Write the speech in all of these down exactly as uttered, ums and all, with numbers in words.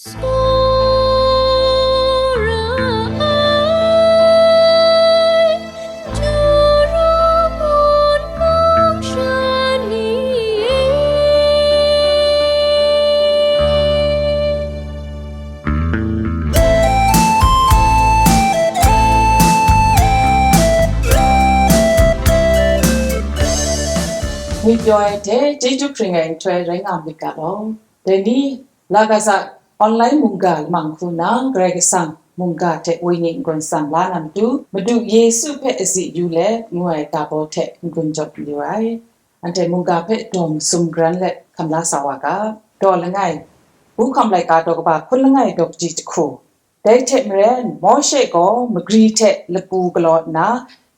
Tsawra ai, Turu ngun mung sha ni e. Ngwi pyaw ai hte chyeju hpring ai nhtoi rai nga myit ga law. Dai ni, la ga sa, online mungga lamang hku nang Karai Kasang mungga hte wenyi n-gun tsang la na matu, Madu Yesu hpe azi yu let ngu ai ga baw hte n-gun jawm yu ai. Anhte mungga hpe daw masum garan let hkam la sa wa ga. Daw langai, Hpu hkam laika daw kaba hkun langai daw kaji jahku. Dai hte maren, Mawshe gaw magri hte lapu galaw nna,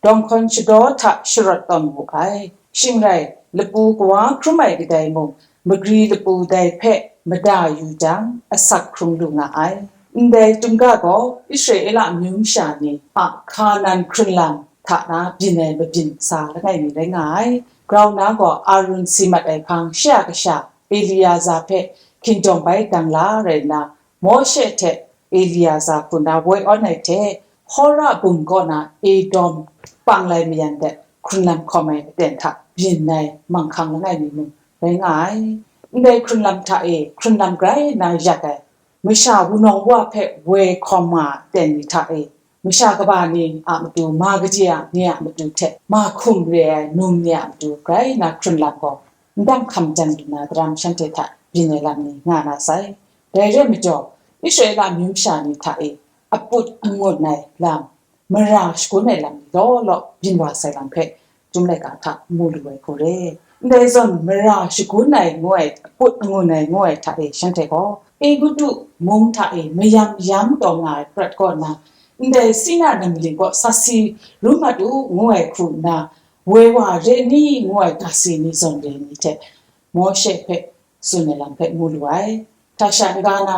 dawng hkawn shadaw hta sharawt tawn wu ai. Shing rai, lapu kawa hkrum ai kadai mung, magri lapu dai hpe mada yu jang, asak hkrum lu nga ai. Ndai chyum ga gaw Israela amyu masha ni a Hkanan hkrun lam hta na byin ai mabyin sa langai mi rai nga ai. Grau na gaw Arun si mat ai hpang shi a kasha Eliaza hpe hkinjawng bai dang la rai nna, Mawshe hte Eliaza hku na woi awn ai hte, Hora bum kaw na Edom panglai mayan de hkrun lam hkawm ai aten hta byin ai manghkang langai mi mung rai nga ai. Ndai hkrun lam hta e hkrun lam grai nna yak ai, masha wunawng wa hpe woi hkawm nga ai aten ni hta e, masha kaba ni a matu, ma kaji a ni a matu hte ma hkum re ai num ni a matu grai nna hkrun lam gaw, ndang hkam jan lu na daram shanhte hta byin ai lam ni nga na sai. Dai rai majaw, Israela amyu masha ni hta e aput angun ai lam, mara shagun ai lam ni law law byin wa sai lam hpe, Chyum laika hta mu lu ai hku re. Ndai zawn, mara shagun ai ngu ai, aput angun ai ngu ai hta e shanhte gaw, Egutu mung hta e mayam yam taw nga ai prat kaw na, ndai Sina ningli kaw sasi ru mat u ngu ai hku nna, woi wa re ni ngu ai ga si ni zawn re ni hte Mawshe hpe tsun ai lam hpe mu lu ai. Hta sha n-ga na,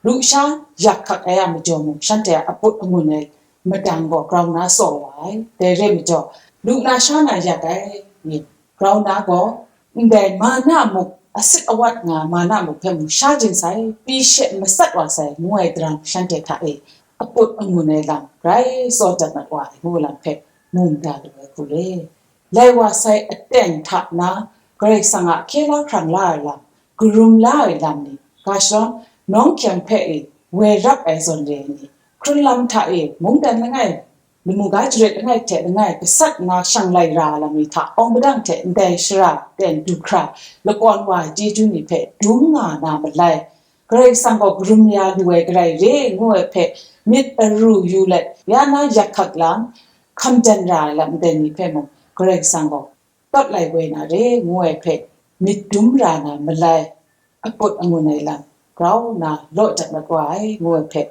lusha yak hkak ai a majaw mung, shanhte a aput angun ai madang gaw grau na tsaw wa ai. Dai rai majaw, lu na sha na yak ai ni, grau na gaw, ndai mana muk, asit awat nga mana muk hpe mung sha jin sai, pyi she masat wa sai, ngu ai daram shanhte hta e aput angun ai lam grai tsaw dat mat wa ai ngu lam hpe mu mada lu ai hku re. Lai wa sai aten hta na, Karai Kasang a hkye la hkrang la ai lam, karum la ai lam ni, ga shadawn nawng hkyang hpe e woi rap ai zawn re ai ni, hkrun lam hta e mungdan langai, lamu ga jaret langai hte langai gasat nna shanglai ra ai lam ni hta awng padang hte ndai shara ten du hkra lakawn wa ai chyeju ni hpe dum nga na malai, Karai Kasang gaw karum ya lu ai garai re ngu ai hpe myit aru yu let, ya na yak hkak lam, hkam jan ra ai lam ndai ni hpe mung Karai Kasang gaw tawt lai woi na re ngu ai hpe myit dum ra na malai, aput angun ai lam grau nna law dat mat wa ai ngu ai hpe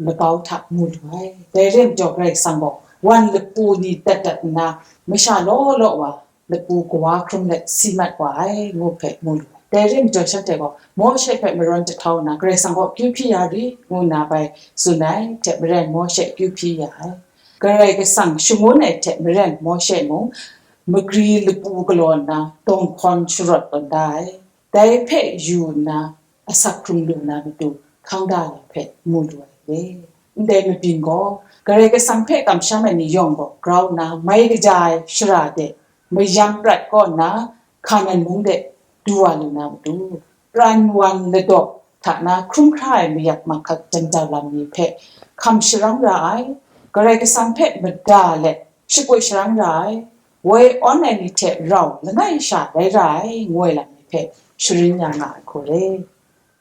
labau hta mu lu ai. Dai rai majaw, Karai Kasang gaw wan lapu ni dat dat nna, masha law law wa lapu kawa hkrum let si mat wa ai ngu hpe mu lu ai. Dai rai majaw, shanhte gaw Mawshe hpe marawn jahtau nna, Karai Kasang kaw akyu hpyi ya ri, ngu nna bai tsun ai hte maren, Mawshe akyu hpyi ya ai. Karai Kasang shangun ai hte maren, Mawshe mung magri lapu galaw nna, dawng hkawn sharawt tawn da ai. Dai hpe yu nna, asak hkrung lu na matu, hkang da lam hpe mu lu ai re. Ndai mabyin gaw, Karai Kasang hpe kamsham ai ni yawng gaw grau nna, mai kaja ai shara de, mayam prat kaw nna, Hkanan mung de du wa lu na matu, pran wan ladaw hta na hkrum hkra ai mayak mahkak jan jau lam ni hpe hkam sharang ra ai, Karai Kasang hpe mada let shapoi sharang ra ai, woi awn ai ni hte rau langai sha rai ra ai, ngu ai lam ni hpe sharin ya nga ai hku re.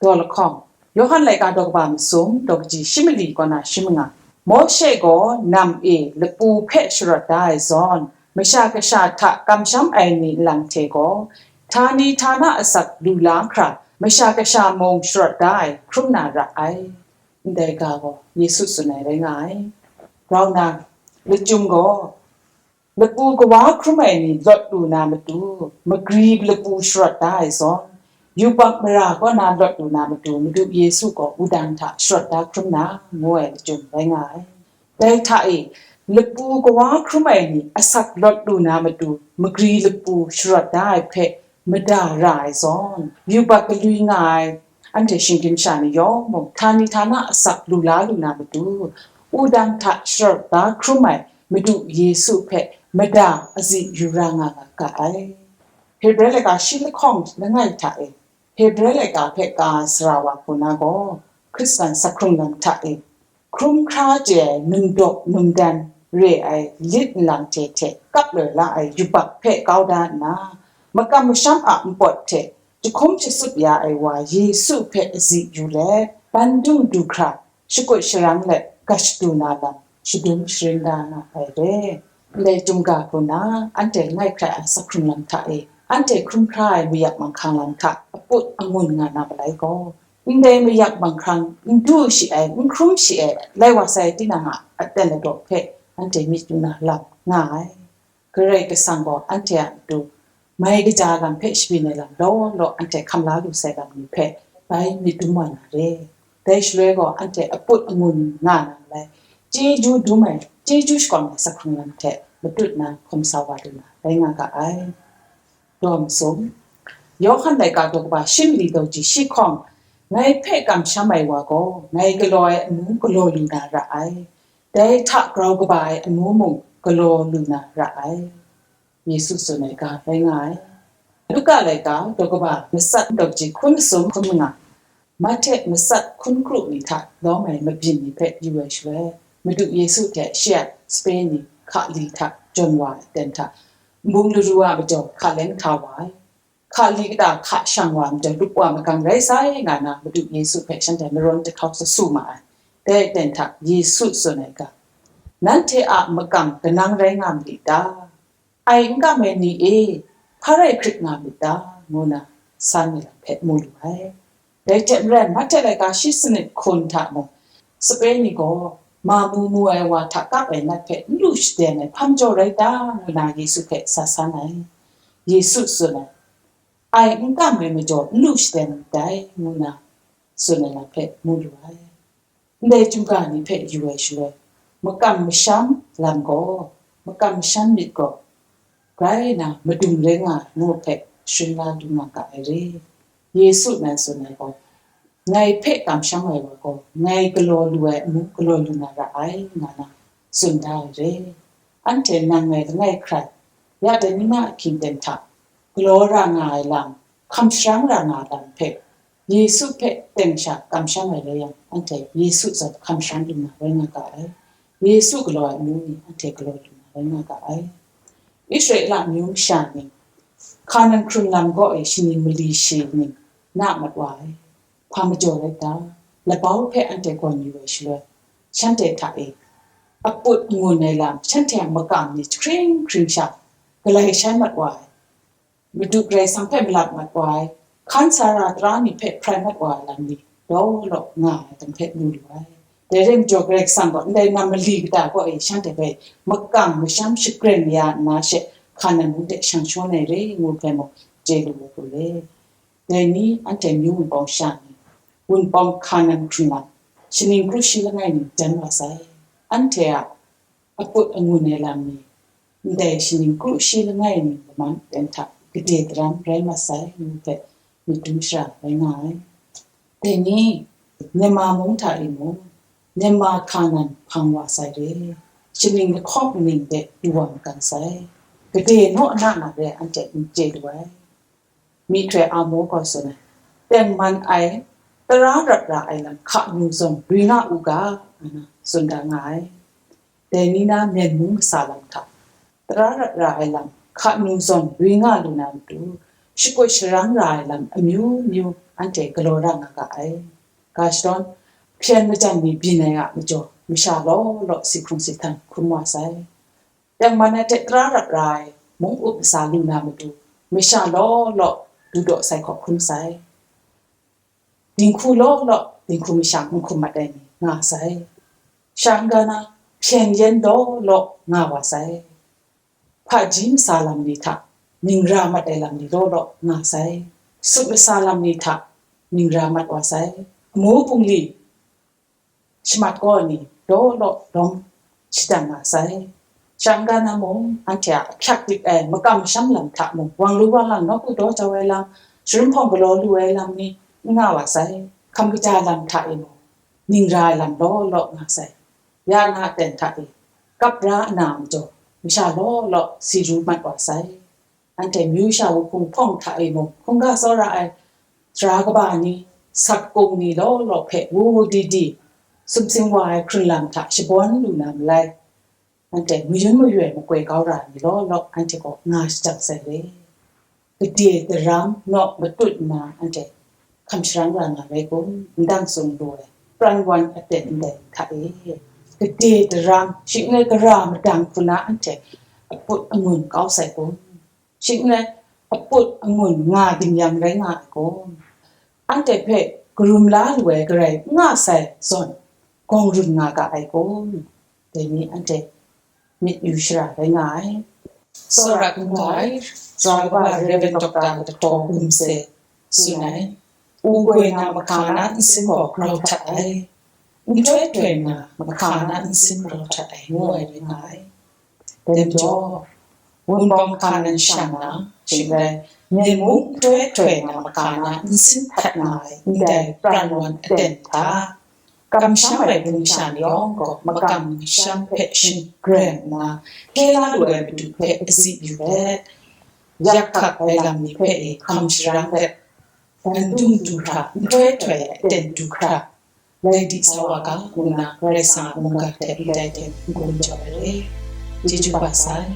Daw lahkawng, Yawhan laika daw kaba masum, daw kaji shi mali kaw na shi manga. Mawshe gaw nam e lapu hpe sharawt da ai zawn, masha kasha hta kamsham ai ni nlang hte gaw, htani htana asak lu la hkra, masha kasha mung sharawt da ai hkrum na ra ai. Ndai ga gaw Yesu tsun ai rai nga ai. Grau na, lachyum gaw, lapu kawa hkrum ai ni lawt lu na matu, magri lapu sharawt da ai zawn, yubak mara kaw na lawt lu na matu, Madu Yesu gaw wudang hta sharawt da hkrum na, ngu ai lachyum rai nga ai. Dai hta e, lapu kawa hkrum ai ni asak lawt lu na matu, magri lapu sharawt da ai hpe mada ra ai zawn, yubak galwi nga ai Anhte shinggyim sha ni yawng mung, htani htana asak lu la lu na matu, wudang hta sharawt da hkrum ai Madu Yesu hpe mada azi yu ra nga nga ga ai. Hebre laika shi lahkawng langai hta e, Hebre laika hpe ka ai sara wa hku na gaw, Hkristan sakhkrung lam hta e, hkrum hkra chye ai num dawk num dan re ai lit nlang hte hte kap loi la ai yubak hpe kau da nna, makam masham a npawt hte jahkum shasup ya ai wa Yesu hpe azi yu let, bandung du hkra shakut sharang let ga shadu na lam shadum sharin da nga ai re. Ndai chyum ga hku na, anhte langai hkrai a sakhkrung lam hta e, anhte hkrum hkra ai mayak manghkang lam hta aput angun nga na malai gaw, ndai mayak manghkang n du shi ai, n hkrum shi ai, lai wa sai tinang a aten ladaw hpe anhte myit yu na lam nga ai. Karai Kasang gaw anhte a matu mai kaja lam hpe shabyin ai lam law law anhte hkam la lu sai lam ni hpe bai myit dum wa na re. Dai shaloi gaw anhte aput angun nga na malai, chyeju dum ai, chyeju shakawn ai sakhkrung lam hte matut na hkum sa wa lu na rai nga ga ai. Daw masum, Yawhan laika daw kaba shi mali daw ji shi hkawng, ngai hpe kamsham ai wa gaw, ngai galaw ai amu galaw lu na ra ai. Dai hta grau kaba ai amu mung galaw lu na ra ai. Yesu tsun ai ga rai nga ai. Luka laika daw kaba matsat daw ji hkun masum hkun manga, Mahte matsat hkun kru ni hta lawm ai mabyin ni hpe yu ai shaloi, Madu Yesu hte shi a sape ni hka li hta jawn wa ai aten hta, nbung laru a majaw hka leng hta wa ai. Hka li kata hka shang wa ai majaw lup wa magang rai sai nga na, Madu Yesu hpe shanhte marawn jahtau sa su ma ai. Dai aten hta Yesu tsun ai ga, nanhte a makam kanang rai nga ma li ta? Ai n kam ai ni e, hpa rai hkrit nga myit ta? Ngu na san ai lam hpe mu lu ai. Dai hte maren, Mahte laika shi sanit hkun hta mung, sape ni gaw, ma mu mu ai wa hta kap ai nat hpe n lu shaden ai hpa majaw rai ta? Ngu na Yesu hpe sa san ai. Yesu tsun ai, ai n kam ai majaw n lu shaden myit dai, ngu na tsun ai lam hpe mu lu ai. Ndai chyum ga ni hpe yu ai shaloi, makam masham lam gaw, makam masham myit gaw, grai na madung rai nga ai ngu hpe sharin la lu nga ga ai re. Yesu nan tsun ai gaw, ngai hpe kamsham ai wa gaw, ngai galaw lu ai amu galaw lu na ra ai, nga na tsun da ai re. Anhte nang ngai langai hkrai, ya dai ni na ahkying ten hta, galaw ra nga ai lam, hkam sharang ra nga ai lam hpe, Yesu hpe teng sha kamsham ai rai yang, anhte Yesu zawn hkam sharang lu na rai nga ga ai. Yesu galaw ai amu ni anhte galaw lu na rai nga ga ai. Israela amyu masha ni, Hkanan hkrun lam kaw e shaning mali shi ning na mat wa ai. Hpa majaw rai ta? Labau hpe anhte gawn yu ai shaloi, shanhte hta e aput angun ai lam, shanhte a makam ni jahkring hkring sha galai shan mat wa ai. Madu Karai Kasang hpe malap mat wa ai, hkan sa ra tara ni hpe hprai mat wa ai lam ni law law nga ai lam hpe mu lu ai. Dai rai majaw, Karai Kasang gaw ndai na mali kata kaw e shanhte hpe makam masham shagreng ya nna she, Hkanan mung de shang shawn ai re ngu hpe mung chye lu ai hku le. Dai ni anhte myu wunpawng sha ni, wunpawng Hkanan hkrun lam, shaning kru shi langai ni jan wa sai. Anhte a aput angun ai lam ni, ndai shaning kru shi langai ni laman ten hta gade daram rai mat sai ngu hpe myit dum shara rai nga ai. Dai ni, Myanmar mung hta e mung, Myanmar Hkanan hpang wa sai re, shaning lahkawng ning de du wa magang sai, gade naw na na re anhte n chye lu ai. Myihtoi Amo gaw tsun ai, tengman ai, tara rat ra ai lam hka nu zawn lui nga u ga, nga na tsun da nga ai. Dai ni na Myen mung masa lam hta, tara rat ra ai lam hka nu zawn lui nga lu na matu, shakut sharang ra ai lam amyu myu anhte galaw ra nga ga ai. Ga shadawn, hpyen majan ni byin ai a majaw, masha law law si hkrung si htan hkrum wa sai. Tengman ai hte tara rat ra ai mung up masa lu na matu, masha law law du daw sai hkawk hkrum sai. Dinghku law law dinghku mashang n hkum mat ai ni nga sai. Sha n-ga na, hpyen yen law law nga wa sai. Hpaji masa lam ni hta, ningra mat ai lam ni law law nga sai. Sut masa lam ni hta, ningra mat wa sai. Amu bungli shamat kaw ni law law lawm shadang nga sai. Sha n-ga na mung, anhte a ahkyak dik ai makam masham lam hta mung, wang lu wang lang nawku daw jau ai lam, sharum hpawng galaw lu ai lam ni, n nga wa sai, hkam kaja lam hta e mung, ning ra ai lam law law nga sai, ya na aten hta e, kap ra ana majaw, masha law law si ru mat wa sai. Anhte myu sha wuhpung hpawng hta e mung, hkungga tsawra ai sara kaba ni, sap kung ni law law hpe wu wu di di, sumsing wa ai hkrun lam hta shabawn lu na malai. Anhte mayun mayoi makoi kau ra ai ni law law anhte kaw nga shajang sai le. Gade daram naw matut nna anhte hkam sharang ra nga rai kun? Ndang sung lu ai pran wan aten ndai hta e, gade daram, shing n rai, gara madang hku na anhte aput angun kau sai kun? Shing n rai, aput angun nga ding yang rai nga ai kun? Anhte hpe karum la lu ai garai n nga sai zawn, gawng run nga ga ai kun? Dai ni anhte myit yu shara rai nga ai. Tsawra hkungga ai, Sara kaba Rev. Doctor Lataw Gumse tsun ai, u goi na mahka na nsin gaw grau htat ai, nhtoi htoi na mahka na nsin grau htat ai, ngu ai rai nga ai. Dai majaw, wunpawng hka nan shang na, shing n rai, myen mung nhtoi htoi na mahka na nsin htat nga ai ndai pran wan aten hta, kamsham ai bungli sha ni yawng gaw makam masham hpe shingren nna, hkye la lu ai Madu hpe azi yu let, yak hkak ai lam ni hpe e hkam sharang let, dan dung du hkra, nhtoi htoi ai aten du hkra, lai di sa wa ga, ngu nna Karai Kasang a mungga hte ndai hte n-gun jau ai re. Chyeju kaba sai.